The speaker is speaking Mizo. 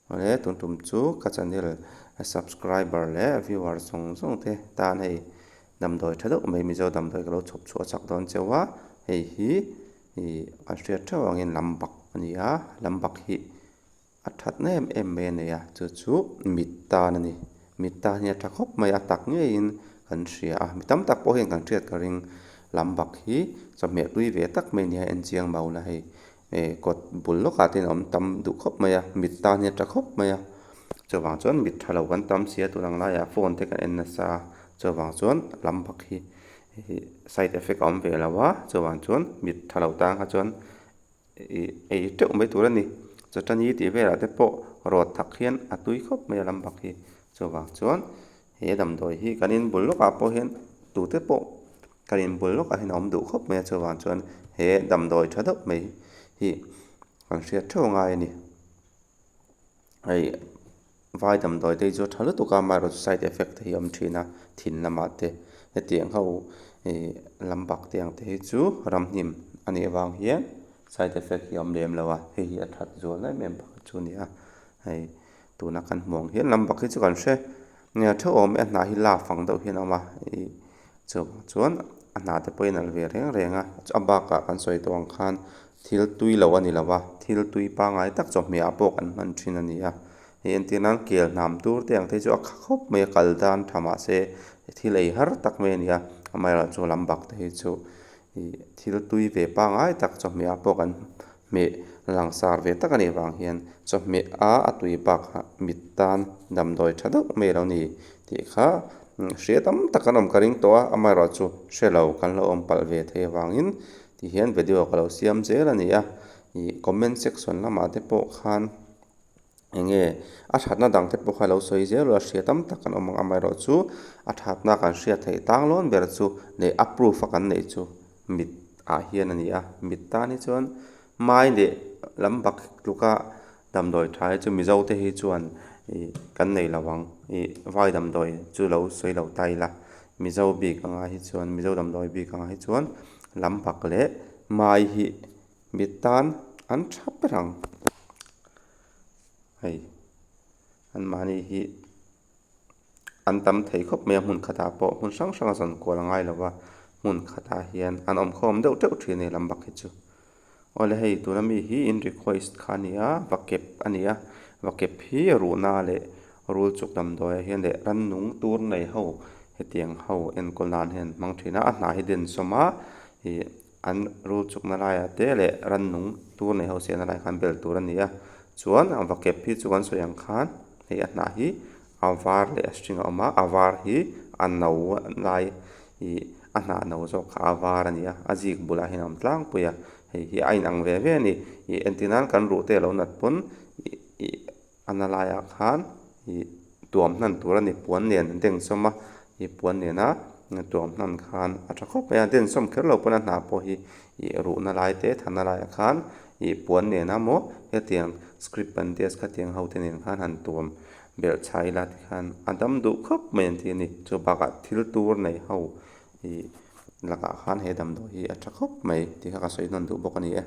Awle tun tum chu ka channel subscriber leh viewer zawng zawng te tan hei damdawi tha deuh mai Mizo damdawi ka lo chhawp chhuah chak dawn cheu a, hei hi ih kan hriat theuh angin lambak a ni a, lambak hi a thatna em em mai a nei a, chu chu mit tan a ni. Mit tan hi a tha khawp mai a, tak ngeiin kan hria a, mi tam tak pawh hian kan hriat ka ring. Lambak hi chawhmeh hlui ve tak mai a ni a, en chiang mau la hei. Eh kawt bul lawkah te hian a awm tam duh khawp mai a, mit tan hi a tha khawp mai a. Chuvang chuan mit tha lo kan tam si a, tun ang laiah phone te kan en nasa a, chuvang chuan lambak hi side effect a awm ve lo a, chuvang chuan mit tha lo tan kha chuan Ih ei teuh mai tur a ni. Chawṭani tih velah te pawh rawt thak hian a tui khawp mai a lam bak hi. Chuvang chuan he damdawi hi kan inbul lawkah pawh hian tute pawh kan inbul lawkah hian a awm duh khawp mai a. Chuvang chuan he damdawi tha deuh mai hi kan hriat theuh a ngai a ni. Hei vai damdawi te hi chu a tha lutuk a, amaherawhchu side effect te hi a awm thin a, thin lamah te hetiang ho ih lam bak te ang te hi chu ramhnim a nih avang hian side effect hi a awm lem lo a, hei hi a that zual em em pakhat chu a ni a, hei tuna kan hmuh ang hian lam bak hi chu kan hre theuh awm e, a hnah hi la fang deuh hian a awm a ih chuvang chuan a hnah te pawhin a nalh ve reng reng a, a bakah kan sawi tawh ang khan thil tui lo a ni lo a, thil tui pangngai tak chawhmeh ah pawh kan hman thin a ni a, hei entir nan kel hnam tur te ang te chu a kha khawp mai a, kal dan tha mah se thil ei har tak mai a ni a, amaherawhchu lam bak te hi chu ih thil tui ve pangngai tak chawhmeh ah pawh kan hmeh langsar ve tak a nih vang hian chawhmeh a a tui bakah mit tan damdawi tha deuh mai a lo ni tih kha hria tam tak an awm ka ring tawh a, amaherawhchu hre lo kan lo awm palh ve thei avangin ti hian video ka lo siam zel a ni a, ih comment section lamah te pawh khan eng nge a thatna dang te pawh kha lo sawi zel a hria tam tak an awm ang amaherawhchu a thatna kan hriat theih tang lawn ber chu leh a proof a kan neih chu mit ah hian a ni a, mit tan hi chuan mai leh lam bak tluka damdawi tha hi chu mizo te hi chuan ih kan nei lo ang ih vai damdawi chu lo sawi lo ta ila mizo bik anga hi chuan mizo damdawi bik anga hi chuan lam bak leh mai hi mit tan an tha ber ang hei anmahni hi. An tam thei khawp mai a hmun khatah pawh hmun hrang hrang a zawn kual a ngai lo va hmun khatah hian an awm khawm deuh teuh thin a ni lam bak hi chu. Awle hei tuna mi hi in request kha a ni a va kep a ni a va kep hi ruhna leh rul chuk damdawiah hian leh rannung tur nei ho hetiang ho enkawl nan hian an hmang thin a a hnah hi densawm a ih an rul chukna laiah te leh rannung tur nei ho siamna laiah khan bel tur a ni a chuan va kep hi chu kan sawi ang khan hei a hnah hi a var leh a hring a awm a a var hi a no lai ih a hnah no zawk kha a var a ni a a zik bulah hian a awm tlangpui a hei hi a inang ve ve a ni ih entir nan kan ruh te a lo nat pawn ih ih A na laiah khan ih tuam hnan tur a ni puan nen an densawm a ih puan nena tuam hnan khan a tha khawp mai a densawm kher lo pawn a hnah pawh hi ih ruhna lai te thana laiah khan ih puan nena maw hetiang script bandage khatiang ho te nen khan han tuam belh chhai ila tikhan a dam duh khawp mai an ti a ni chu bakah thil tur nei ho ih lakah khan he damdawi hi a tha khawp mai tih kha ka sawi hnawn duh bawk a ni e.